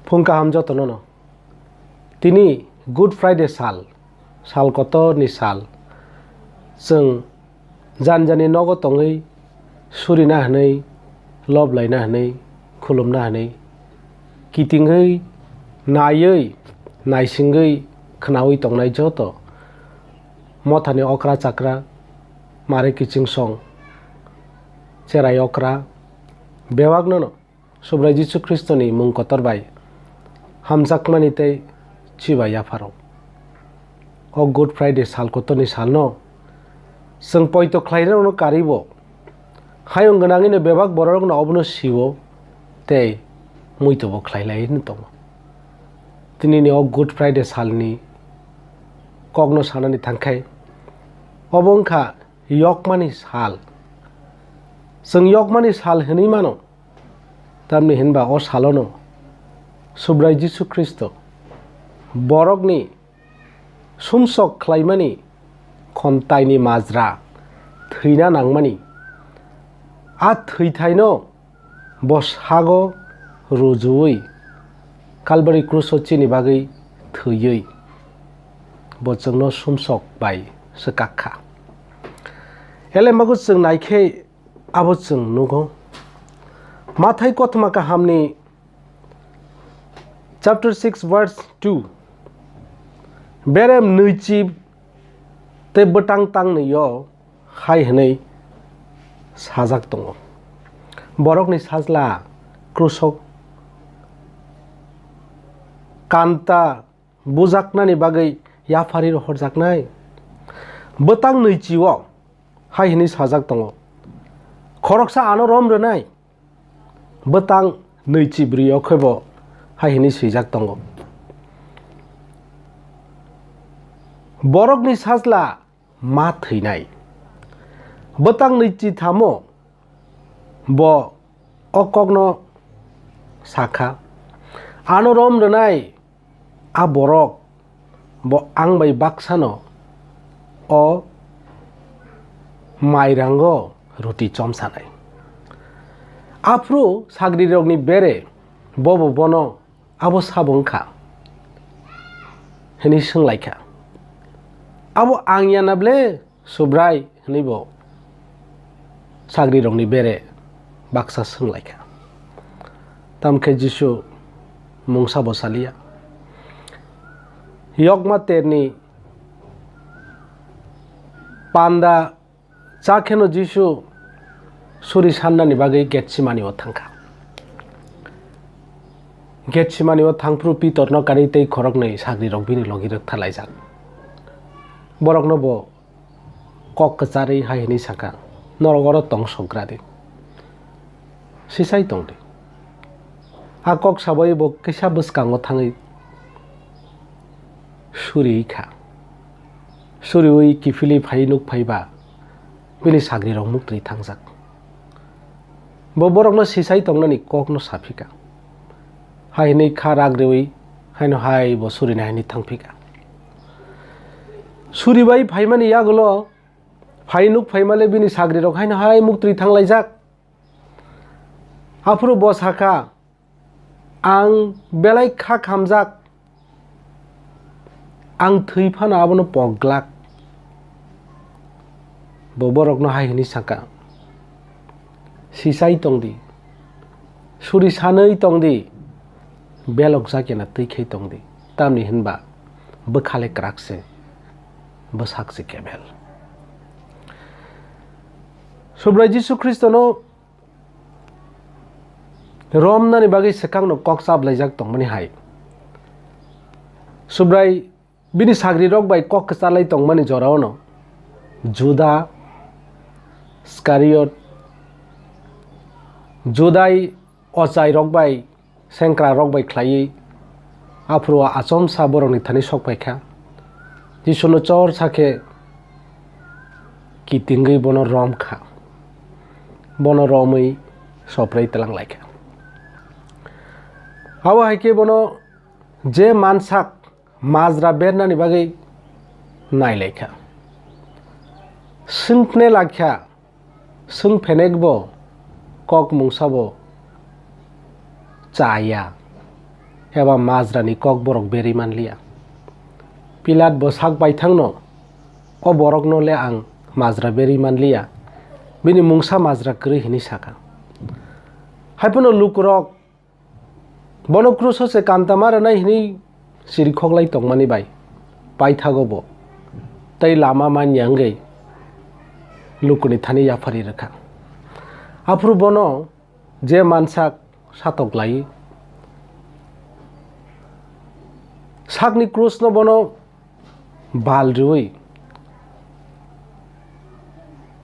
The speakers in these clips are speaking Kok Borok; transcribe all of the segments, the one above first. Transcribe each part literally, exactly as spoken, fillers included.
Phung kaham jotono no. Tini Good Friday sal, sal kotor ni sal. Chwng jani jani nogo tongwi surina hwnwi, lob laina hwnwi, khulumna hwnwi, kitingwi, naiwi, naisingwi, khwnawi tongnai joto mothani okra chakra, mare kiching song, cherai okra, bebakno no Subrai Jisu Khristoni mung kotor bai hamjakmani tei chiba yapharo. O Good Friday sal kotorni salno chwng poito khlairokno karibo, hayung gwnangwino bebak bororokno obono siwo tei muitobo khlai lai hwnwi tongo. Tinini o Good Friday salni kokno sanani thangkhai, obo wngkha yokmani sal. Chwng yokmani sal hwnwi mano. Tamni hinba o salono Subrai Jisu Khristo borokni sumsok khlaimani khontaini majra thwina nangmani. A thwithaino bo sago rujuwi Kalbari kruso chini bagwi thwiwi bo chwngno sumsok bai swkak kha. Elemago chwng naikhe abo chwng nugo. Mathai kothoma kahamni chapter six verse two, berem nwichi tei bwtang tangni-o hai hwnwi sajak tongo, "Borokni sajla krusok kanta bujaknani bagwi yaphari rohorjaknai." Bwtang nwichi-o hai hwnwi sajak tongo, "Khoroksa ano rom rwnai." Bwtang nwichi bwrwi-o khebo hai hwnwi swijak tongo, "Borokni sajla ma thwinai." Bwtang nwichi thamo bo o kokno sakha, "Ano rom rwnai a borok bo ang bai baksano o mairango ruti chomsanai." Aphuru sagrirokni bere bobo bono, "Abo sabo wngkha?" hwnwi swnglaikha. "Abo ang ya na ble, Subrai?" hwnwi bo sagrirokni bere baksa swnglaikha. Tamkhe Jisu mungsa bo saliya. Yokma terni panda cha kheno Jisu suri sannani bagwi Getsemani-o thangkha. Getsemani-o thangphuru Pitorno kari tei khoroknwi sagrirok bini logi rwktharlaijak. Borokno bo kok kwcharwi hai hwnwi sakha, "Norok oro tong sokgra di, sisai tong di." A kok sabai bo kisa bwskango thangwi suriwi kha. Suriwi kiphilwi phaiwi nuk phaiba bini sagrirok muktwi thangjak. Bo borokno sisai tongnani kokno saphika. Hai hwnwi kha rak rwwi haino hai bo surina hwnwi thangphika. Suribai phaimani yagulo phai nuk phaimale bini sagrirok haino hai muktwi thanglaijak. Aphuru bo sakha, "Ang belai kha khamjak, ang thwi phano abono pok glak." Bo borokno hai hwnwi sakha, "Sisai tong di, suri sanwi tong di, belok jakya na twi khe tong di, tamni hwnba bwkha le kwrak se, bwsak se kebel." Subrai Jisu Khristono romnani bagwi swkangno kok chaplaijak tongmani hai. Subrai bini sagrirok bai kok kwcharlai tongmani jorao'-no Juda Iskariot, Judai ochairok bai, sengkrarok bai khlaiwi aphuru achomsa borokni thani sok pai kha. Jisuno chor sa khe kitingwi bono rom kha. Bono romwi soprai tlang lai kha. Abo hai khe bono je mansak majra bernani bagwi nai lai kha. Swngphne lai kha, swngphenek bo kok mungsa bo cha ya. Phiya ba majrani kok borok berwi man liya. Pilat bo sak baithangno, "O borokno le ang majra berwi man liya, bini mungsa majra kwrwi," hwnwi sa kha. Hai phano lukurok bono kruso se kanta ma rwnai hwnwi siri khoklai tongmani bai paithago bo, tei lama manya wngwi lukuni thani yapharwi rwkha. Aphuru bono je mansak satok lai. Sakni krusno bono bal rwui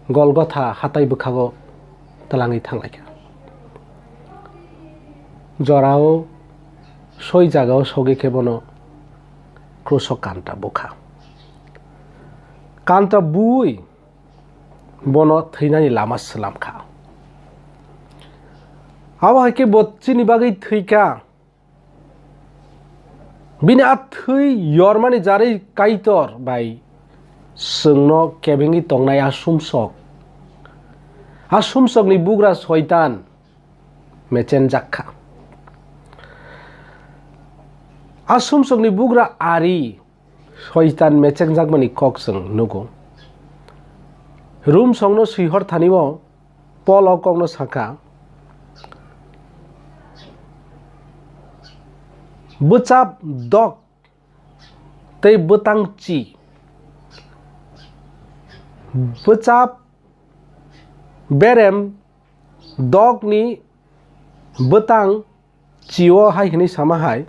Golgotha hatai bwkhago twlangwi thanglaikha. Jorao soi jagao sogwi khe bono kruso kanta bukha. Kanta buui bono thwinani lama swlamkha. Abo hai khe bo chini bagwi thwikha. Bini a thwi yormani jarwi Kaitor bai chwngno kebengwi tongnai a sumsok. A sumsokni bugra Soitan mechenjak kha. A sumsokni bugra ari Soitan mechenjakmani kok chwng nugo. Rum songno swihor thani-o Pol o kokno sakha, bwchap dok tei bwtang chi, bwchap berem dokni bwtang chio hai hwnwi sama hai,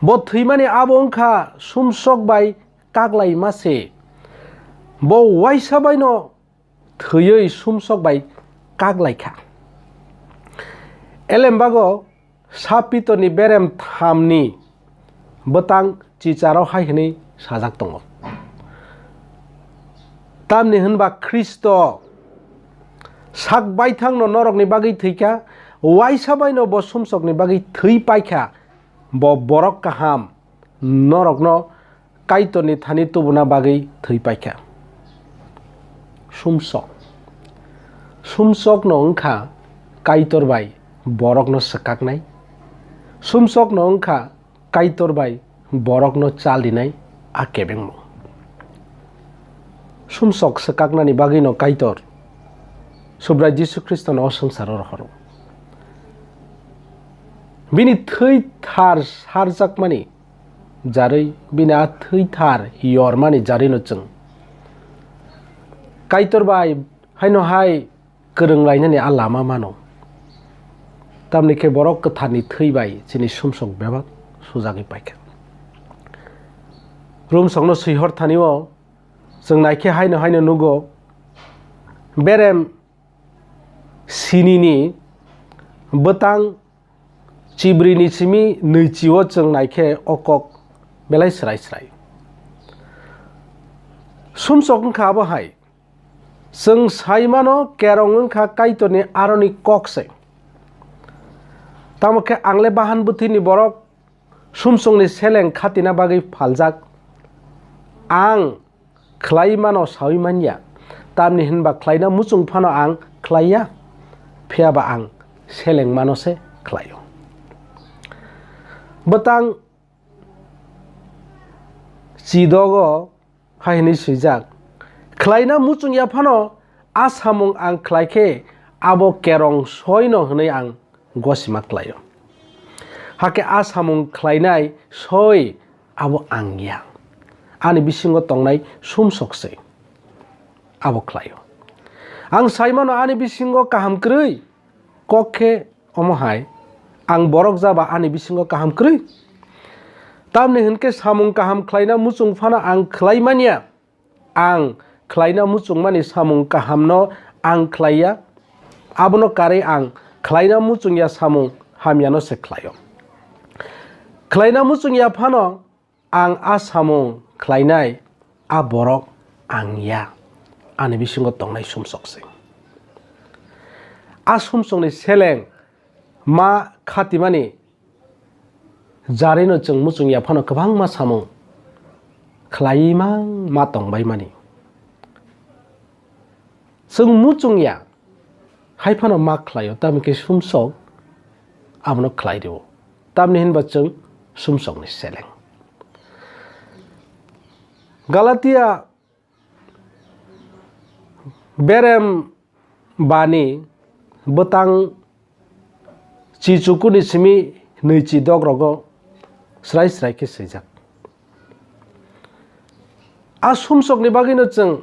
bo thwimani abo wngkha sumsok bai kaklaima se, bo uaisa baino thwiwi sumsok bai kaklaikha. Elembago sa Pitorni berem thamni bwtang chicharo hai hwnwi sajak tongo, tamni hwnba Khristo sak baithangno norokni bagwi thwikha, uaisa baino bo sumsokni bagwi thwi paikha, bo borok kaham norokno Kaitorni thani tubuna bagwi thwi paikha. Sumsok. Sumsokno wngkha Kaitor bai borokno swkaknai. Sumsokno wngkha Kaitor bai borokno chal rinai a kebengmung. Sumsok swkaknani bagwino Kaitor Subrai Jisu Khristono o swngcharo rohoro. Bini thwi thar sarjakmani jarwi, bini a thwi thar yormani jarwino chwng Kaitor bai haino hai kwrwng lainani a lama mano. Tamni khe borok kwtharni thwi bai chini sumsok bebak sujagwi paikha. Rum songno swihor thani-o chwng naikhe haino haino nugo, berem sinini bwtang chibrini simi nwichio chwng naikhe o kok belai srai srai. Sumsok wngkha abo hai, chwng sai mano kerong wngkha Kaitorni aroni kok se. Tamo khe ang le bahan bwthwini borok, sumsokni seleng khatina bagwi phaljak. Ang khlai mano saui manya, tamni hwnba khlaina muchung phano ang khlai ya, phiya ba ang seleng mano se khlai-o. Bwtang chidogo hai hwnwi swijak, khlaina muchung ya phano a samung ang khlai khe abo kerong soino hwnwi ang gosima khlai-o. Hakhe a samung khlainai soi abo ang ya. Ani bisingo tongnai sumsok se abo khlai-o. Ang sai mano ani bisingo kaham kwrwi. Kok khe omo hai, ang borok ja ba ani bisingo kaham kwrwi? Tamni hwn khe samung kaham khlaina muchung phano ang khlai man ya. Ang khlaina muchungmani samung kahamno ang khlai ya, abono karwi ang khlaina muchung ya samung hamyano se khlai-o. Khlaina muchung ya phano ang a samung khlainai a borok ang ya, ani bisingo tongnai sumsok se. A sumsokni seleng ma khatimani jarino chwng muchung ya phano kwbangma samung khlaiwi mang ma tongbaimani. Chwng muchung ya hai phano ma khlai-o, tamni khe sumsok abono khlai rw-o. tamni hinba chwng sumsokni seleng. Galatia berem bani bwtang chichukuni simi nwichi dok rogo srai srai khe swijak. A sumsokni bagwino chwng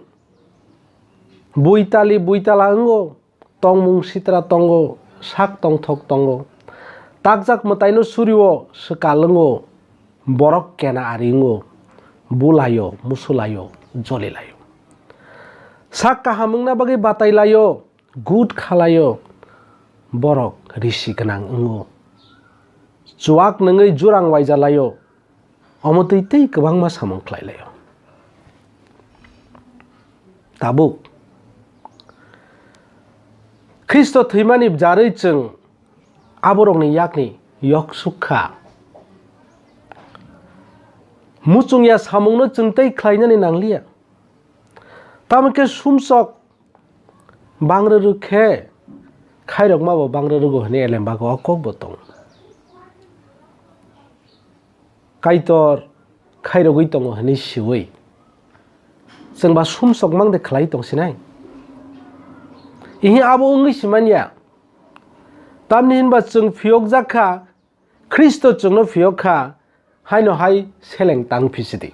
buitali buitala wngo, tongmung sitra tongo, sak tongthok tongo, takjak mwtaino surio swkal wngo, borok kena ari wngo, bulaio, musulaio, jolilaio. Sak kaham wngna bagwi batailaio, gut khalaio, borok risi gwnang wngo. Chuak nungwi jurang waijalaio, omo twi tei kwbangma samung khlailaio. Tabuk Khristo thwimani bjarwi chwng aborokni yakni yok suk kha. Muchungya samungno chwng tei khlainani nangliya. Tamo khe sumsok bangrwrwk khe khairokma bo bangrwrwgo hwnwi elembago o kokbo tongo. Kaitor khairogwi tongo hwnwi siui chwng ba sumsok mang de khlai tong sinai? Ihi abo wngwi si manya. Tamni hinba chwng phiyokjak kha, Khristo chwngno phiyok kha, haino hai seleng tang phi sidi.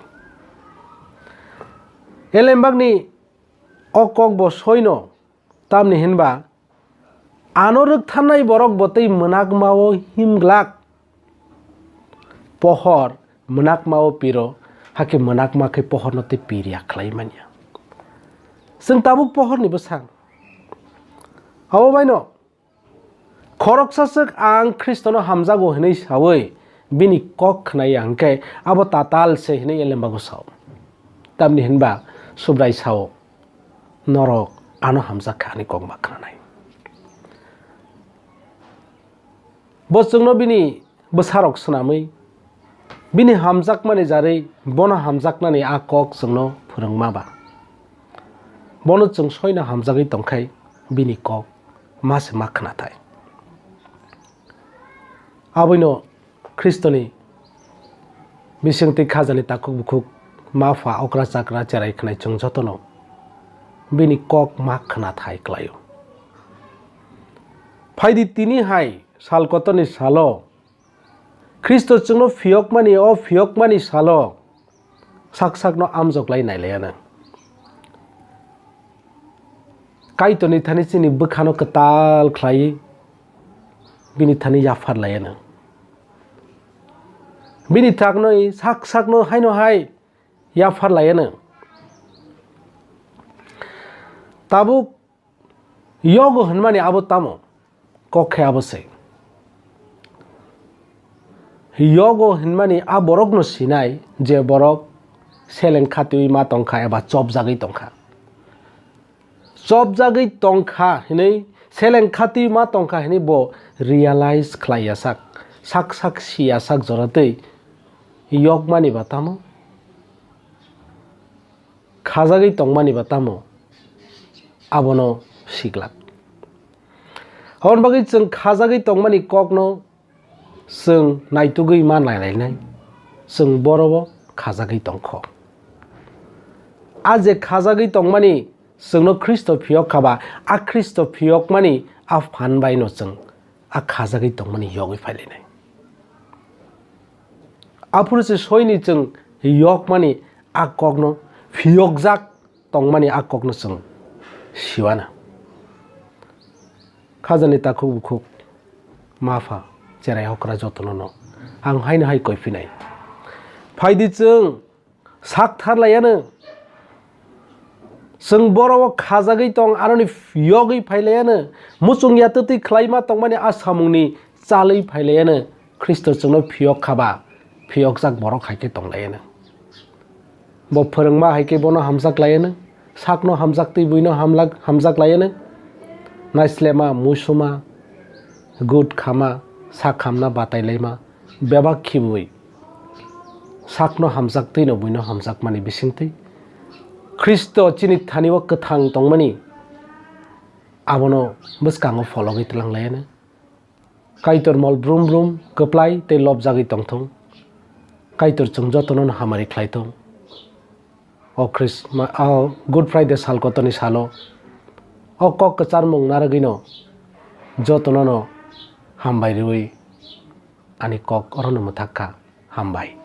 Elembakni o kok bo soino, tamni hinba ano rwktharnai borok bo tei mwnakmao himglak. Pohor mwnakmao piro, hakhe mwnakma khe pohorno tei pir ya khlai manya. Chwng tabuk pohorni bwsang. Abo baino khoroksa swk ang Khristono hamjago hwnwi saui bini kok khna ya hwnkhe abo tatal se hwnwi elembago sao. Tamni hinba Subrai sao, "Norok ano hamjak kha ani kok ma khnanai." Bo chwngno bini bwsarok swnamwi, bini hamjakmani jarwi bono hamjaknani a kok chwngno phwrwngma ba. Bono chwng soino hamjagwi tongkhai bini kok ma se ma khnathai. Aboino Khristoni bisingtwi khajani takhuk bukhuk, ma pha, okra chakra, cherai khnai chwng jotono bini kok ma khnathai klaio. Phaidi tini hai sal kotorni salo Khristo chwngno phiyokmani, o phiyokmani salo sak sakno amjok lai nai laiya nang. Kaitorni thani chini bwkhano kwtal khlaiwi bini thani yaphar laiya nang. Bini thaknoi sak sakno haino hai yaphar laiya nang. Tabuk yogo hwnmani abo tamo? Kok khe abo se. Yogo hwnmani a borokno sinai je borok seleng khatiui ma tongkha eba chopjagwi tongkha. Chopjagwi tongkha hinui, seleng khatiui ma tongkha hinui bo realize khlaiya sak, sak sak siya sak joratwi yokmani ba tamo? Khajagwi tongmani ba tamo? Abono siglak. Aboni bagwi chwng khajagwi tongmani kokno chwng naitugwi ma nailainai, chwng borobo khajagwi tongkho. A je khajagwi tongmani chwngno Khristo phiyok kha ba, a Khristo phiyokmani a phan baino chwng a khajagwi tongmani yogwi phailainai. Aphuru se soini chwng yokmani a kokno, phiyokjak tongmani a kokno chwng siwana. Khajani takhuk bukhuk, ma pha, cherai hokra jotono no ang haino hai koi phinai. Phaidi chwng sak thar laiyano. Chwng borok o khajagwi tong, aroni yogwi phai laiyano. Muchung yatwtwi khlaima tongmani a samungni chalwi phai laiyano. Khristo chwngno phiyok kha ba, phiyokjak borok hai khe tong laiyano. Bo phwrwngma hai khe bono hamjak laiyano. Sakno hamjak twi buino hamlak-, hamjak laiyano. Naislema, musuma, gut khama, sak hamna batai laima, bebak khibui sakno hamjak twi no buino hamjakmani bisingtwi Khristo chini thani o kwthang tongmani abono bwskango phologwi twlang laiyano. Kaitor mol brum brum kwplai tei lobjagwi tongthung. Kaitor chwng jotono hamari khlaithung. O Christmas, o Good Friday sal kotorni salo o kok kwcharmung narwgwino jotonono hambai rwui ani kok orono mwthak kha. Hambai.